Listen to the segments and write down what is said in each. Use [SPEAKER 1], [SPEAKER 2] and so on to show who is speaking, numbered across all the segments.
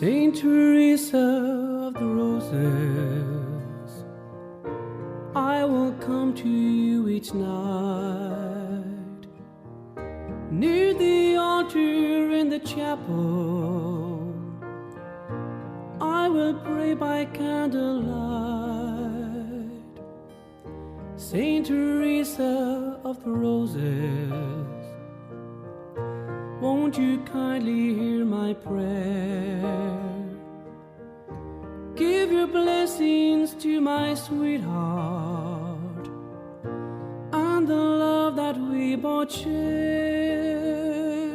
[SPEAKER 1] Saint Teresa of the Roses, I will come to you each night. Near the altar in the chapel, I will pray by candlelight. Saint Teresa of the Roses, won't you kindly hear my prayer? Give your blessings to my sweetheart and the love that we both share.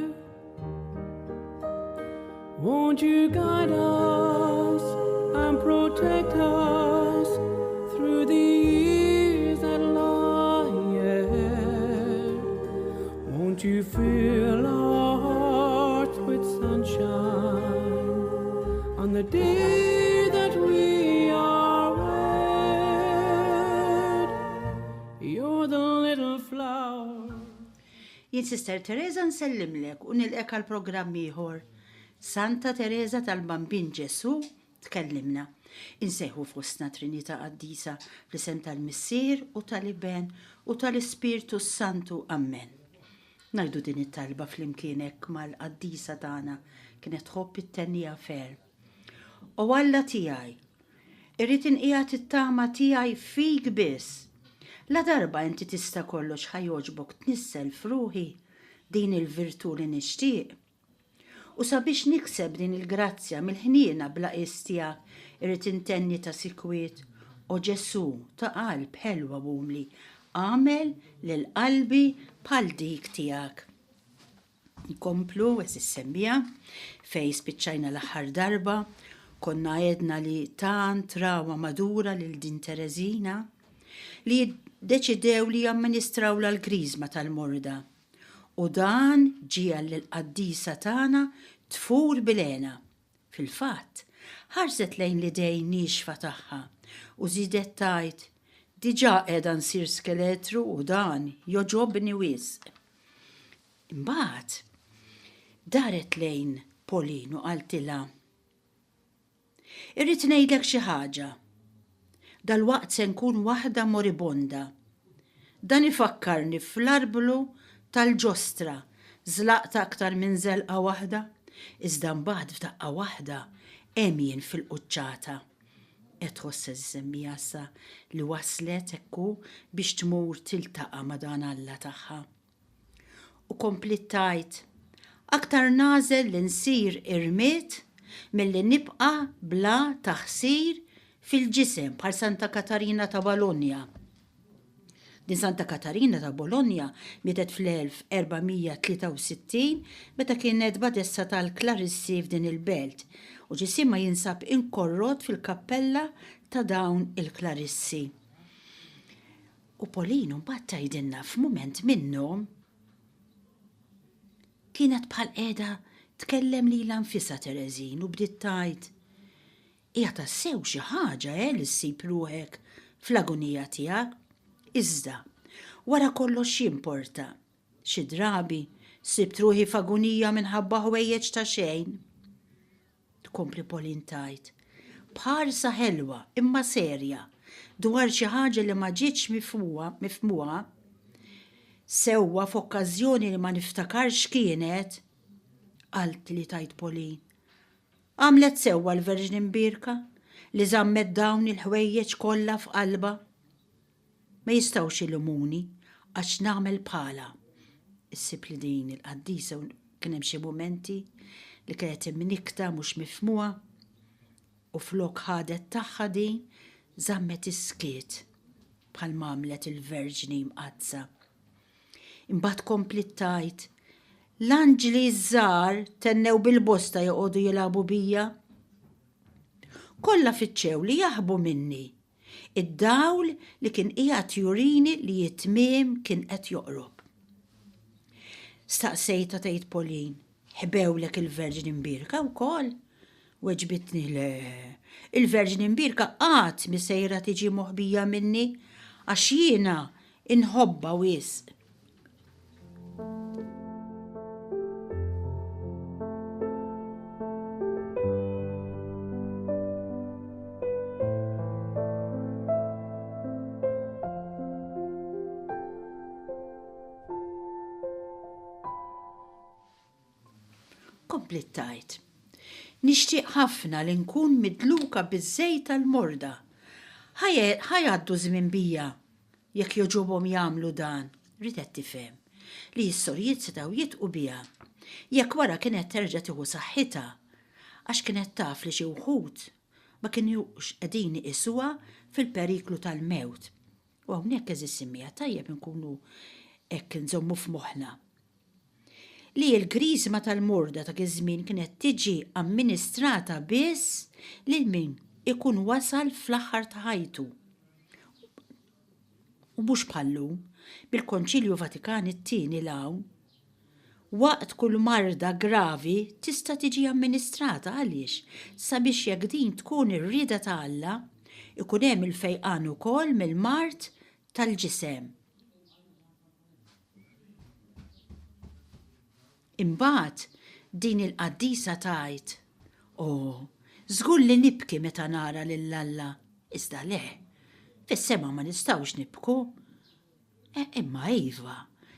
[SPEAKER 1] Won't you guide us and protect us through the years that lie ahead? Won't you fill our hearts with sunshine on the day that we are wed? You're the little flower.
[SPEAKER 2] Jien Sister Teresa nsellimlek u nilqek għal programm ieħor. Santa Tereża tal-Bambin Ġesù tkellimna. Insejħu fostna Trinità Qaddisa fl-isem tal-Missier u tal-Iben u tal-Ispirtu s-Santu. Ammen. Ngħidu din it-talba flimkien hekk mal-qaddisa tagħna kienet tħobb ittenniha ferm. O Alla tiegħi, irrid inqiegħed it-tama tiegħi fik biss. Ladarba inti tista' kollox ħa jogħġbok tnissel f'ruħi din il-virtù li nixtieq. U sabiex nikseb din il-grazzja mill-ħniena bla qies tiegħek irrid intenni ta' sikwit, O Ġesù ta' qalb ħelwa u umli, agħmel lil qalbi bħal dik tiegħek. Nkomplu, għeżież semmiegħa, fejn spiċċajna l-aħħar darba, konna għedna li tant rawha madura lil din Tereżina li ddeċidew li jamministrawlha l-griżma tal-morda. U dan ġiegħel lill-qaddisa tagħna tfur bil-hena. Fil-fatt, ħarset lejn l-idejn niexfa tagħha u żiedet tgħid, Diġà qiegħda nsir skeletru u dan jogħġobni wisq. Imbagħad, daret lejn Pauline u qaltilha, Irrid ngħidlek xi ħaġa. Dalwaqt se nkun waħda moribonda. Dan ifakkarni fl-arblu tal-ġostra, żlaqt aktar minn żelqa waħda, iżda mbagħad f'daqqa waħda hemm jien fil-quċċata. Qed tħoss iżżemmija issa li waslet, hekk hu, biex tmur tiltaqa' ma' dan Alla tagħha. U kompliet tgħid, Aktar nagħżel li nsir irmied milli nibqa' bla taħsir fil-ġisem bħal Santa Katarina ta' Bologna. Din Santa Katarina ta' Bologna mietet fl-1463 meta kienet badessa tal-Klarissi f'din il-belt u ġisimha jinsab inkorrott fil-kappella ta' dawn il-Klarissi. U Pauline mbagħad tgħidilna f'mument minnhom kienet bħal qiegħda tkellem lilha nfisha Tereżin u bdiet tgħid, Hija tassew xi ħaġa, eh, li ssib ruħek fl-agunija tiegħek. Iżda, wara kollox x'jimporta? Xi drabi sibt ruħi f'agunija minħabba ħwejjeġ ta' xejn. Tkompli Pauline tgħid, b'ħarsa ħelwa imma serja dwar xi ħaġa li ma ġietx mifhmuha sewwa f'okkażjoni li ma niftakarx x'kienet, qaltli tgħid Pauline. Għamlet sewwa l-Verġni Mbierka li żammet dawn il-ħwejjeġ kollha f'qalbha. Ma jistgħux ilumuni għax nagħmel bħalha. Issib li din il-qaddisa kien hemm xi mumenti li kienet imnikkta mhux mifhmuha u flok ħadet tagħha din żammet is-skiet bħalma għamlet il-Verġni Mqaddsa. Imbagħad kompliet tgħid, L-anġli ż-żgħar tennew bil-bosta joqogħdu jilagħbu bija. Kollha fittxew li jaħbu minni Id-dawl li kien qiegħed jurini li t-tmiem kien qed joqrob. Staqsejtha tgħid Pauline, Ħbewlek il-Verġni Mbierka wkoll? Weġbitni, Le, il-Verġni Mbierka qatt mhi sejra tiġi moħbija minni għax jiena inħobbha wisq. Kompliet tgħid, Nixtieq ħafna li nkun midluka biż-żejt għall-morda. Ħa jgħaddu żmien bija jekk jogħġobhom jagħmlu dan. Riedet tifhem li s-sorijiet setgħu jidqu biha jekk wara kienet terġa' tieħu saħħitha għax kienet taf li xi wħud ma kinux qegħdin iqisuha fil-periklu tal-mewt. U hawnhekk għeżież simmiegħa tajjeb inkunu hekk inżommu f'moħħna li l-griżma tal-morda dak iż-żmien kienet tiġi amministrata biss lil min ikun wasal fl-aħħar ta' ħajtu. U mhux bħal-lum, bil-Konċilju Vatikan it-Tieni 'l hawn, waqt kull marda gravi tista' tiġi amministrata għaliex sabiex jekk din tkun ir-rieda ta' Alla, ikun hemm il-fejqan ukoll mill-mard tal-ġisem. Imbagħad din il-qaddisa tgħid, O, żgur li nibki meta nara lil Alla, iżda le, fis-sema ma nistgħux nibku. E, imma iva,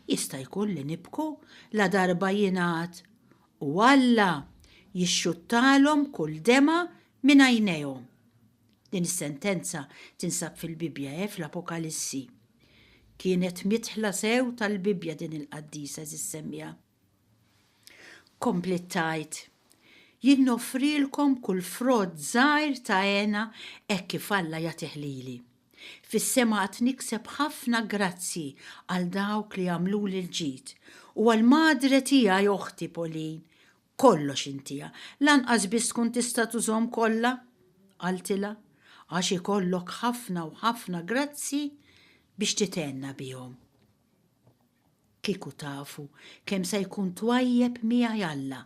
[SPEAKER 2] jista' jkun li nibku ladarba jingħad, U Alla jixxuttalhom kull demgħa minn għajnejhom. Din is-sentenza tinsab fil-Bibbja, eh, fl-Apokalissi. Kienet midħla sew tal-Bibbja din il-qaddisa eżis semmija. Kompliet tgħid, Jien noffrilkom kull frott żgħir ta' hena hekk kif Alla jagħtih lili. Fis-sema għad nikseb ħafna grazzji għal dawk li għamluli l-ġid u għall-madre tiegħi oħti Pauline Kollox intiha, lanqas biss tkun tista' tużhom kollha, qaltilha, għax ikollok ħafna u ħafna grazzji biex tithenna bihom. Kieku tafu kemm se jkun twajjeb miegħi Alla,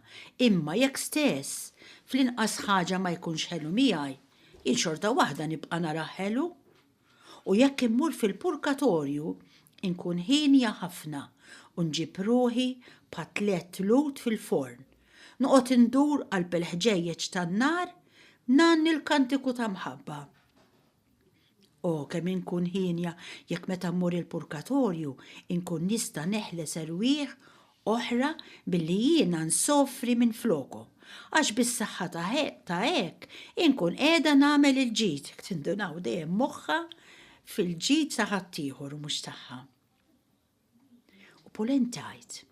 [SPEAKER 2] imma jekk stess fl-inqas ħaġa ma jkunx ħelu miegħi, jien xorta waħda nibqa' narah ħelu. U jekk immur fil-purkatorju, inkun hienja ħafna u nġib ruħi bħat-tlett lut fil-forn. Noqgħod indur qalb il-ħġejjeġ tan-nar ngħanni l-kantiku ta' mħabba. O, kemm inkun hienja jekk meta mmur il-purkatorju inkun nista' neħles erwieħ oħra billi jiena nsofri minflokhom, għax bis-saħħa ta' ta' hekk inkun qiegħda nagħmel il-ġid, jekk tindunaw dejjem moħħha fil-ġid ta' ħaddieħor u mhux tagħha. U Pauline tgħid,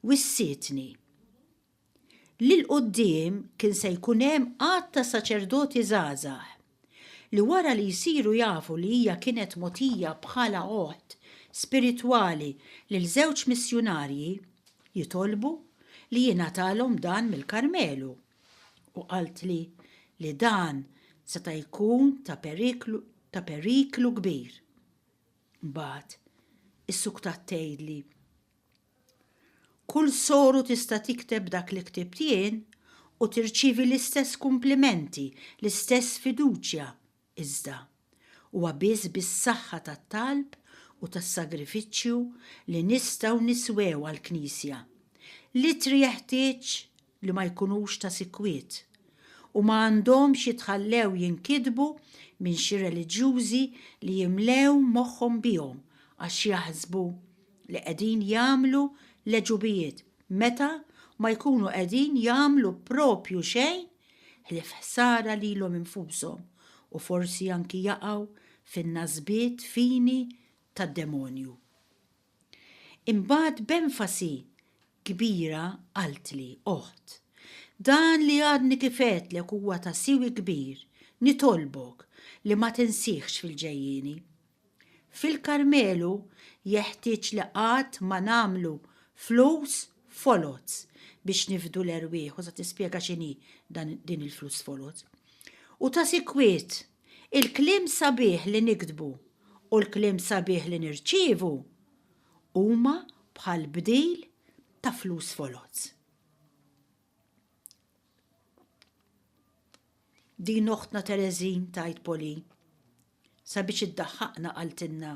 [SPEAKER 2] Wissietni li 'l quddiem kien se jkun hemm għadd ta' saċerdoti żgħażagħ li wara li jsiru jafu li hija kienet mogħtija bħala oħt spiritwali lil żewġ missjunarji jitolbu li jingħatalhom dan mill-Karmelu u qaltli li dan seta' jkun ta' periklu ta' periklu kbir. Mbagħad issuktat tgħidli Kull soru tista' tikteb dak li ktibt jien u tirċievi l-istess kumplimenti, l-istess fiduċja, iżda, huwa biss bis-saħħa tat-talb u tas-sagrifiċċju li nistgħu niswew għall-Knisja. L-ittri jeħtieġ li ma jkunux ta' sikwit u ma għandhomx jitħallew jinkitbu minn xi reliġjużi li jimlew moħħhom bihom għax jaħsbu li qegħdin jagħmlu l-għeġubijiet meta ma jkunu qegħdin jagħmlu proprju xejn ħlief ħsara lilhom infushom u forsi anki jaqgħu fin-nasbiet fini tad-demonju. Imbagħad b'enfasi kbira qaltli, Oħt, dan li għadni kif għedtlek huwa ta' siwi kbir, nitolbok li ma tinsihx fil-ġejjieni. Fil-Karmelu jeħtieġ li qatt ma nagħmlu flus foloz biex nifdu l-erwieħ u sa tispjega x'inhi dan din il-flus foloz. U ta' sikwit, il-kliem sabiħ li niktbu u l-kliem sabiħ li nirċievu huma bħal bdil ta' flus foloz. Din oħtna Tereżin tgħid Pauline. Sabiex iddaħħaqna qaltilna.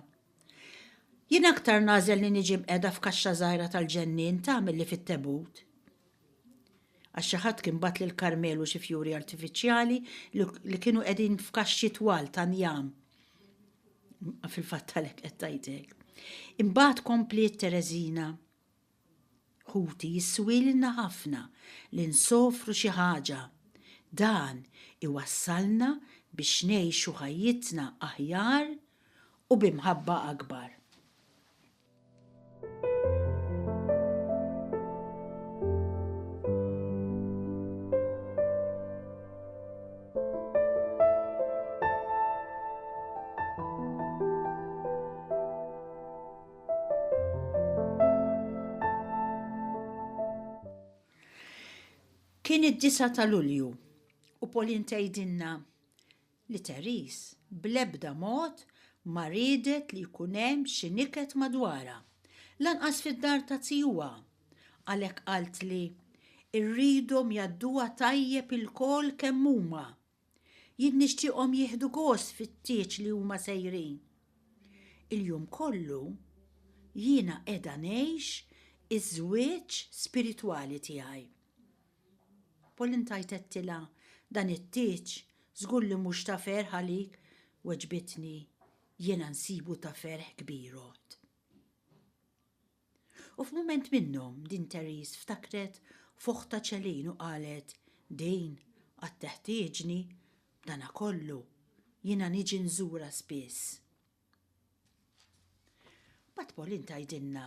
[SPEAKER 2] Jien aktar nagħżel li niġi mqiegħda f'kaxxa żgħira tal-ġennien ta' milli fit-tebut. Għax xi ħadd kien bagħat lil Karmelu xi fjuri artifiċjali li kienu qegħdin f'kaxxi twal ta' njam. Fil-fatt għalhekk qed tgħid hekk. Imbagħad kompliet Tereżina. Ħuti jiswielna ħafna li nsofru xi ħaġa. Dan iwassalna biex ngħixu ħajjitna aħjar u bi mħabba akbar. Kien id-disgħa ta' Lulju u Pauline tgħidilna li Therese bl-ebda mod ma riedet li jkun hemm xi niket madwarha, lanqas fid-dar ta' zijuha. Għalhekk qaltli, Irridhom jgħadduha tajjeb ilkoll kemm huma. Jien nixtieqhom jieħdu gost fit-tieġ li huma sejrin. Il-jum kollu jiena qiegħda ngħix iż-żwieġ spiritwali tiegħi. Pauline tgħajtettilha, Dan it-tieġ żgur li mhux ta' ferħ għalik, weġbitni, jiena nsibu ta' ferħ kbir oħt. U f'mument minnhom din Therese ftakret f'oħtha Celine u qalet, Din għad teħtieġni, b'danakollu jiena niġi nżurha spiss. Mbagħad Pauline tgħidilna,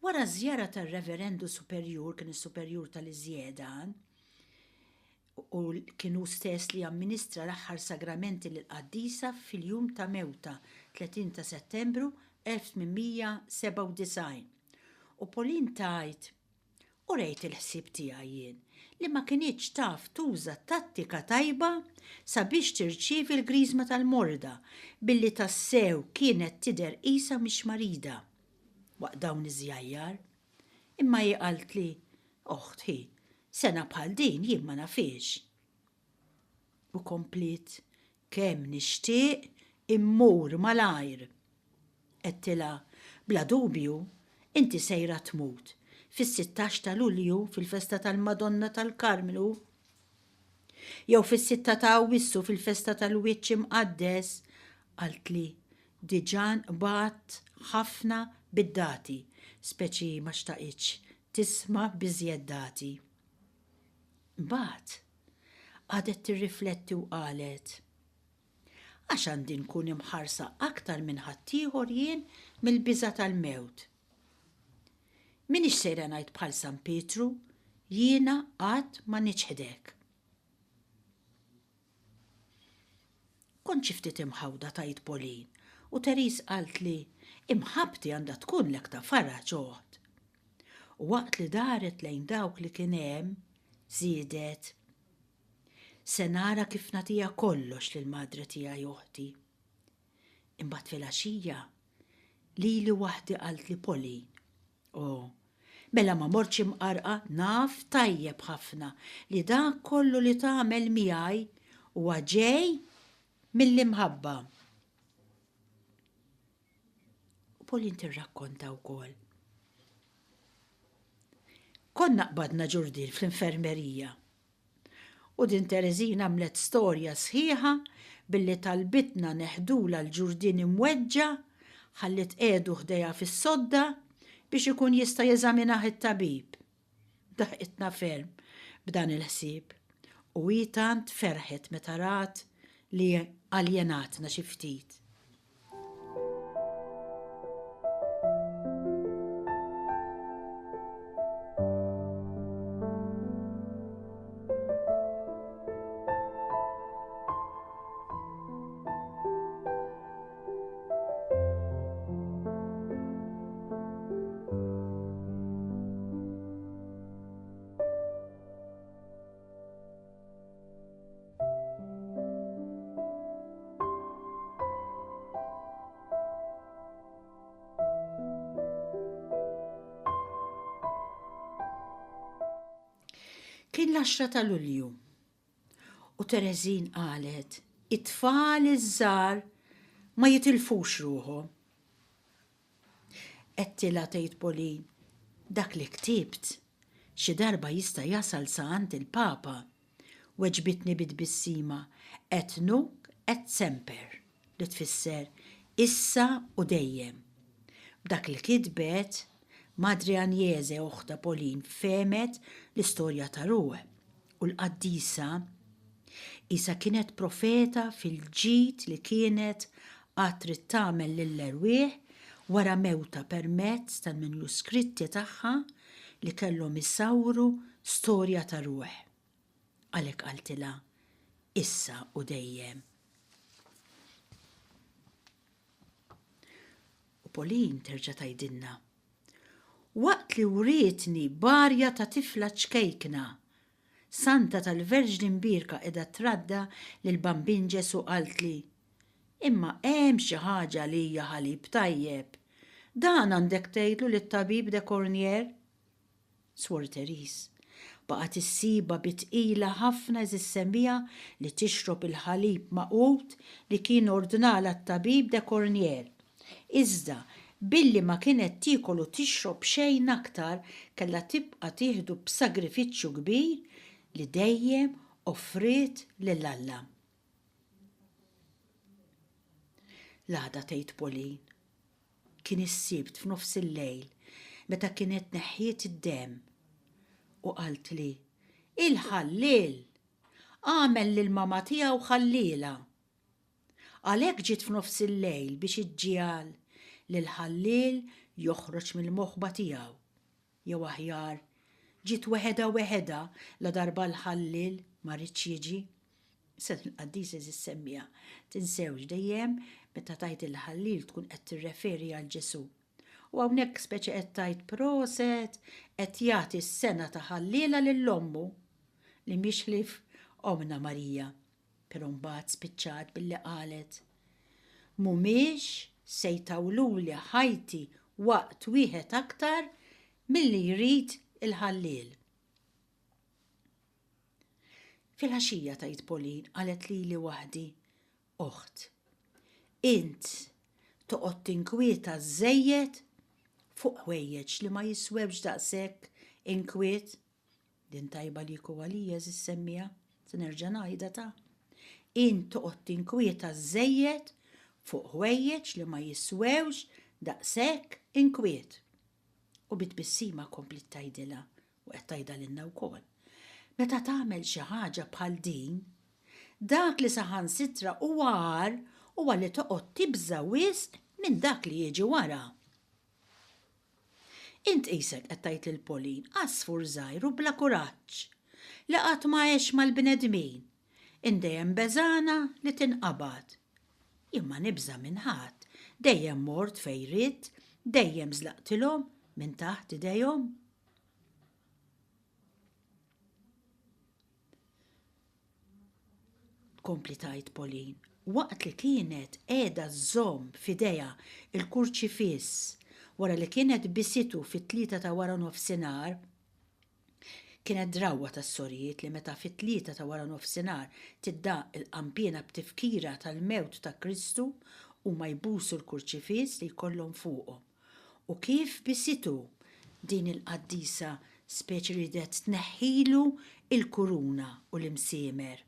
[SPEAKER 2] Wara ż-żjara tar-Reverendu Superjur, kien is-Superjur tal-Iżjee dan, u kien hu stess li amministra l-aħħar sagramenti lill-qaddisa fil-jum ta' mewtha, 30 ta' Settembru 1897. U Pauline tgħid, Urejt il-ħsieb tiegħi jien li ma kinitx taf tuża tattika tajba sabiex tirċievi l-griżma tal-morda billi tassew kienet tidher qisha mhix marida waqt dawn iż-żjajjar. Imma hi qaltli, Oħt hi, sengħa bħal din jien ma nafhiex. U kompliet, Kemm nixtieq immur malajr! Għedtilha, Bla dubju, inti sejra tmut fis-sittax ta' Lulju fil-festa tal-Madonna tal-Karmnu. Jew fis-sitta ta' Awwissu fil-festa tal-Wiċċ Imqaddes, qaltli, diġà nqbadt ħafna bid-dati, speċi ma xtaqitx tisma' b'iżjed dati. Imbagħad qagħdet tirrifletti u qalet, Għax għandi nkun imħarsa aktar minn ħaddieħor jien mill-biża' tal-mewt? M'iniex sejra ngħid bħal San Pietru, jiena qatt ma niċħdek. Kont xi ftit imħawda tgħid Pauline, u Therese qaltli, Imħabbti għandha tkunlek ta' faraġ, oħt. U waqt li daret lejn dawk li kien hemm, żiedet, Se nara kif nagħtiha kollox lill-madre tiegħi oħti. Imbagħad filgħaxija, lili waħdi qaltli Pauline, O, mela ma mortx imqarrqa naf tajjeb ħafna li dak kollu li tagħmel miegħi huwa ġej mill-imħabba. U Pauline tirrakkonta wkoll. Konna qbadna ġurdien fl-infermerija U din Tereżina għamlet storja sħiħa billi talbitna neħdulha l-ġurdien imweġġa' ħalli tqiegħdu ħdejha fis-sodda biex ikun jista' jeżaminah it-tabib. Daħqitna ferm b'dan il-ħsieb u hi tant ferħet meta rat li aljenatna xi ftit. Kien l-għaxra ta' Lulju u Tereżin qalet, it-tfal iż-żgħar ma jitilfux ruħhom. Għedtilha tgħid Pauline, dak li ktibt xi darba jista' jasal sa għand il-Papa. Weġbitni bi tbissima, et nunc et semper, li tfisser issa u dejjem. B'dak li kitbet, Madre Agnese, oħtha Pauline, fehmet l-istorja ta' ruħ u l-qaddisa qisha kienet profeta fil-ġid li kienet għad trid tagħmel lill-erwieħ wara mewtha permezz tal-manuskritti tagħha li kellhom isawru storja ta' ruħ. Għalhekk qaltilha, Issa u dejjem. U Pauline terġa' tgħidilna, Waqt li wrietni b'arja ta' tifla ċkejkna, Santa tal-Verġni Mbierka qiegħda tradda' lill-Bambin Ġesù qaltli, Imma hemm xi ħaġa li hija ħalib tajjeb. Dan għandek tgħidlu lit-tabib de Cornier. Swor Therese baqgħet issibha bi tqila ħafna għeżież semmiegħa li tixrob il-ħalib magħqud li kien ordnalha t-tabib de Cornier. Iżda, billi ma kienet tiekol u tixrob xejn aktar kellha tibqa' tieħdu b'sagrifiċċju kbir li dejjem offriet lil Alla. L-għada tgħid Pauline, Kien is-Sibt f'nofsillejl meta kienet neħħiet id-demm u qaltli, Il-ħalliel! Għamel lill-mama tiegħu ħalliela. Għalhekk ġiet f'nofsillejl biex iġġiegħel lill-ħalliel joħroġ mill-moħba tiegħu. Jew aħjar, ġiet weħedha weħedha ladarba l-ħalliel ma riedx jiġi. Issa din il-qaddisa għeżież semmiha. Tinsewx dejjem meta tgħid il-ħalliel tkun qed tirreferi għal Ġesù. U hawnhekk speċi qed tgħid proset qed jagħti s-sengħa ta' ħalliela lil ommu li mhix ħlief ommna Marija. Però mbagħad spiċċat billi qalet, Mhumiex se jtawluli ħajti waqt wieħed aktar milli jrid il-ħalliel. Filgħaxija tgħid Pauline qalet lili waħdi, Oħt, int toqgħod tinkwieta żżejjed fuq ħwejjeġ li ma jiswewx daqshekk inkwiet. Din tajba għalik u għalija għeżież semmiegħa, se nerġa' ngħidha ta. Int toqgħod tinkwieta żżejjed fuq ħwejjeġ li ma jiswewx daqshekk inkwiet. U bi tbissima kompliet tgħidilha, u qed tgħidha lilna wkoll, meta tagħmel xi ħaġa bħal din, dak li saħansitra huwa agħar huwa li toqgħod tibża' wisq minn dak li jiġi wara. Int qisek qed tgħid lil Pauline, għasfur żgħir u bla kuraġġ, li qatt ma għex mal-bnedmin. Int dejjem beżgħana li tinqabad. Jien ma nibża' minn ħadd, dejjem mort fejn ridt, dejjem żlaqtilhom minn taħt idejhom. Tkompli tgħid Pauline, waqt li kienet qiegħda żżomm f'idejha l-kurċifiss wara li kienet bisitu fit-tlieta ta' waranofsinhar, Kienet drawwa tas-sorijiet li meta fit-tlieta ta' waranofsinhar tiddaqq il-qanpiena b'tifkira tal-mewt ta' Kristu huma jbusu l-kurċifiss li jkollhom fuqhom. U kif bisitu, din il-qaddisa speċi riedet tneħħilu l-kuruna u l-imsiemer.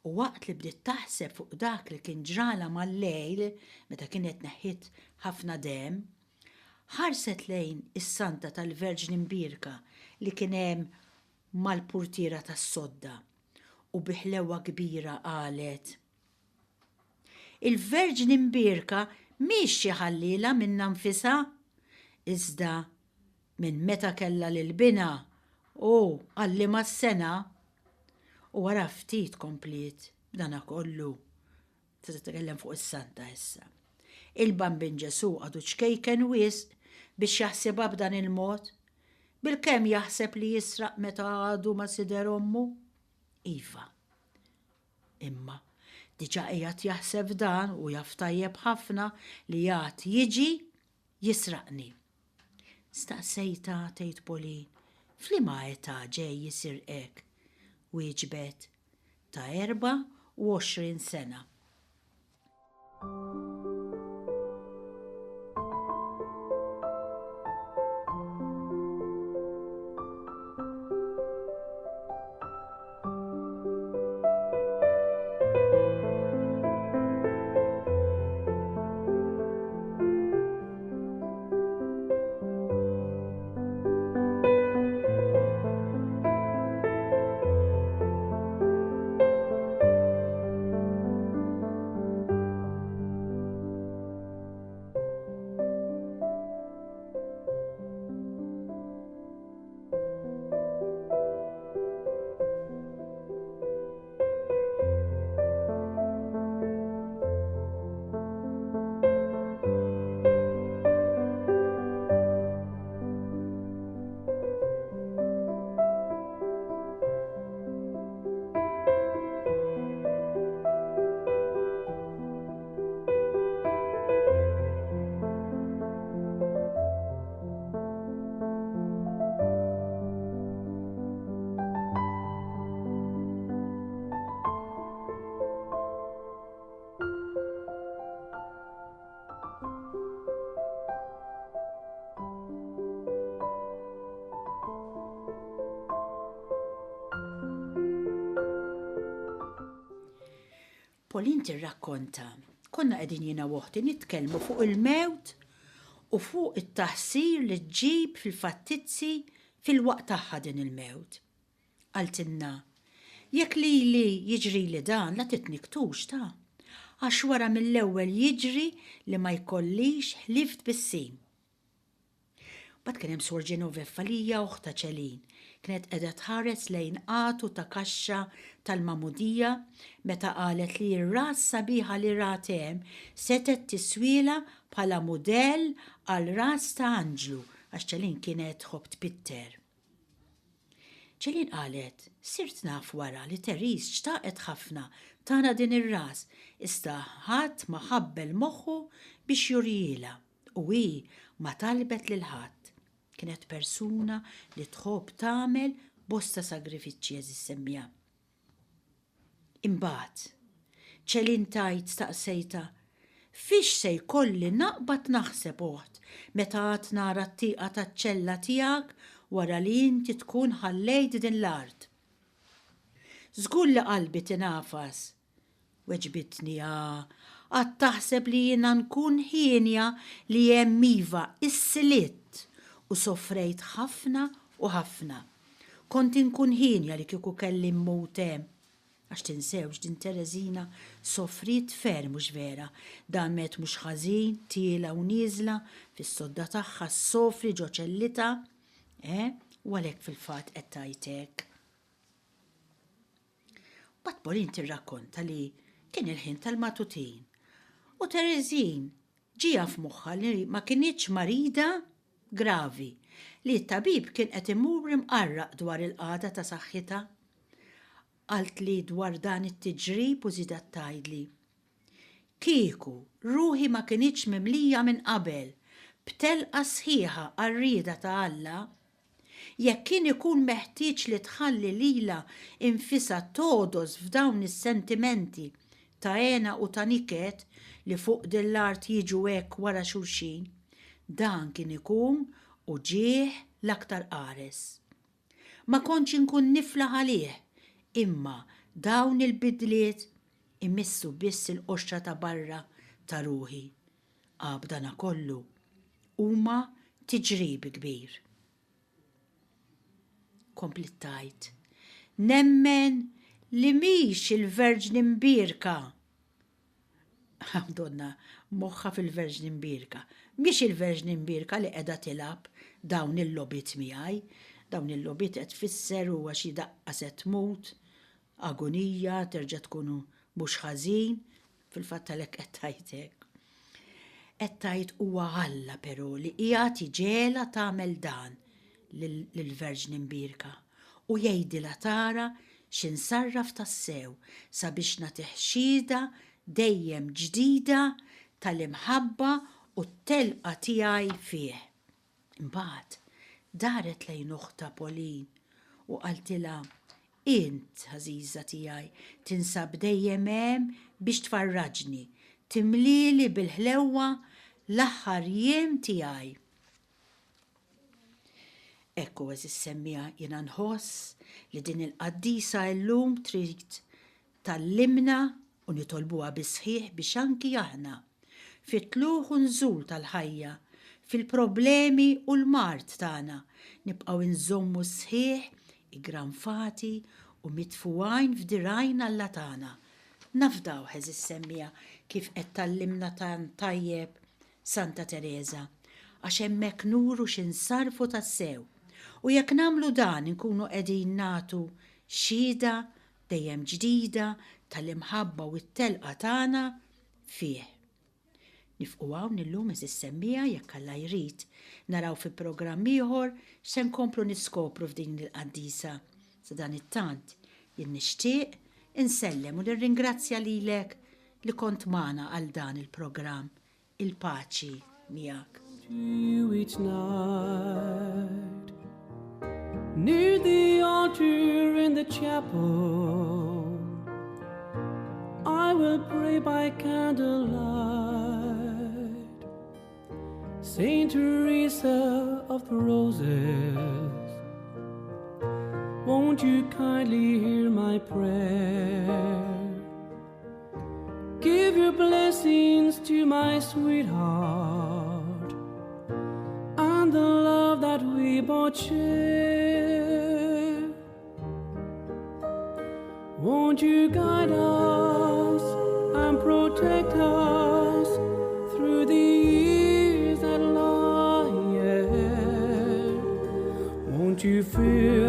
[SPEAKER 2] U waqt li bdiet taħseb fuq dak li kien ġralha mal-lejl meta kienet neħħiet ħafna demm, ħarset lejn is-santa tal-Verġni Mbierka li kien hemm mal-purtiera tas-sodda u bi ħlewwa kbira qalet, Il-Verġni Mbierka mhix xi ħalliela minnha nfisha, iżda minn meta kellha lil binha u għallimha s-sengħa. U wara ftit kompliet b'danakollu. Se titkellem fuq is-santa issa. Il-Bambin Ġesù għadu ċkejken wisq biex jaħsibha b'dan il-mod. Bilkemm jaħseb li jisraq meta għadu ma' sider ommu. Iva. Imma, diġà qiegħed jaħseb f'dan u jaf tajjeb ħafna li għad jiġi jisraqni. Staqsejtha, tgħid Pauline, f'liema età ġej jisirqek? Wieġbet, ta' 24 sena. Pauline tirrakkonta, Konna qegħdin jiena u oħti nitkellmu fuq il-mewt u fuq it-taħsir li ġġib fil-fattizzi fil-waqt tagħha din il-mewt. Qaltilna, Jekk lili jiġrili dan la titnikktux ta'. Għax wara mill-ewwel jiġri li ma jkollix ħlief tbissim. Mbagħad kien hemm Suor Genoveffa li hija oħtha Celine. Kienet qiegħda tħares lejn għatu ta' kaxxa tal-magħmudija meta qalet li r-ras sabiħa li rat hemm setgħet tiswielha bħala mudell għal ras ta' anġlu għax Celine kienet tħobb tpitter. Celine qalet, Sirt naf wara li Therese xtaqet ħafna tara din ir-ras iżda ħadd ma ħabbel moħħu biex jurihielha u hi ma talbet lil ħadd. Kienet persuna li tħobb tagħmel bosta sagrifiċċji għeżież semmiegħa. Imbagħad, Celine tgħid staqsejtha, Fiex se jkolli naqbad naħseb, oħt, meta għad nara t-tieqa taċ-ċella tiegħek wara li inti tkun ħallejt din l-art? Żgur li qalbi tingħafas Weġbitni, Ah, għad taħseb li jiena nkun hienja li hemm iva, issilitt u sofrejt ħafna u ħafna. Kont inkun hienja li kieku kelli mmut hemm. Għax tinsewx din Tereżina sofriet ferm hux vera, damet mhux ħażin tiela' u nieżla fis-sodda tagħha ssofri ġo ċellitha, eh, u għalhekk fil-fatt qed tgħid hekk. Mbagħad Pauline tirrakkonta li kien il-ħin tal-matutin u Tereżin ġieha f'moħħha li ma kinitx marida gravi, li t-tabib kien qed imur imqarraq dwar il-qagħda ta' saħħitha. Qaltli dwar dan it-tiġrib u żiedet tgħidli, Kieku ruħi ma kinitx mimlija minn qabel b'telqa sħiħa għar-rieda ta' Alla, Jekk kien ikun meħtieġ li tħalli lilha nfisha togħdos f'dawn is-sentimenti ta' hena u ta' niket li fuq din l-art jiġu hekk wara xulxin, dan kien ikun uġigħ l-aktar qares. Ma kontx inkun niflaħ għalih, imma dawn il-bidliet imissu biss il-qoxra ta' barra ta' ruħi. A B'danakollu, huma tiġrib kbir. Kompliet tgħid, Nemmen li mhix il-Verġni Mbierka. Donna moħħha fil-Verġni Mbierka. Mhix il-Verġni Mbierka li qiegħda tilgħab dawn il-logħbiet miegħi. Dawn il-logħbiet qed tfisser huwa xi daqqa se tmut, agunija, terġa' tkun mhux ħażin, Fil-fatt għalhekk qed tgħid hekk. Qed tgħid huwa Alla però li qiegħed iġegħelha tagħmel dan lill-Verġni Mbierka u jgħidilha tara x'insarraf tassew sabiex nagħtih xhieda dejjem ġdida tal-imħabba u t-telqa tiegħi fih. Imbagħad daret lejn oħtha Pauline u qaltilha, Int, għażiża tiegħi, tinsab dejjem hemm biex tfarraġni, timlieli bil-ħlewwa l-aħħar jiem tiegħi. Hekk hu għeżież semmiegħa jiena nħoss li din il-qaddisa illum trid tgħallimna u nitolbuha bis-sħiħ biex anki aħna, fit-tlugħ u nżul tal-ħajja, fil-problemi u l-mard tagħna, nibqgħu nżommu sħiħ iggranfati u mitfugħin f'dirgħajn Alla tagħna. Nafdawh, għeżież semmiegħa, kif qed tgħallimna tant tajjeb Santa Tereża, għax hemmhekk nuru x'insarrfu tassew. U jekk nagħmlu dan inkunu qegħdin nagħtu xhieda dejjem ġdida tal-imħabba u t-telqa tagħna fih. Nifqu hawn illum għeżież semmiegħa jekk Alla jrid naraw fi programm ieħor x'se nkomplu niskopru f'din il-qaddisa. Sadanittant jien nixtieq insellem u nirringrazzja lilek li kont magħna għal dan il-programm. Il-paċi miegħek.
[SPEAKER 1] You each night Near the altar in the chapel I will pray by candlelight Saint Teresa of the Roses Won't you kindly hear my prayer? Give your blessings to my sweetheart and the love that we both share. Won't you guide us and protect us through the years that lie ahead? Won't you fill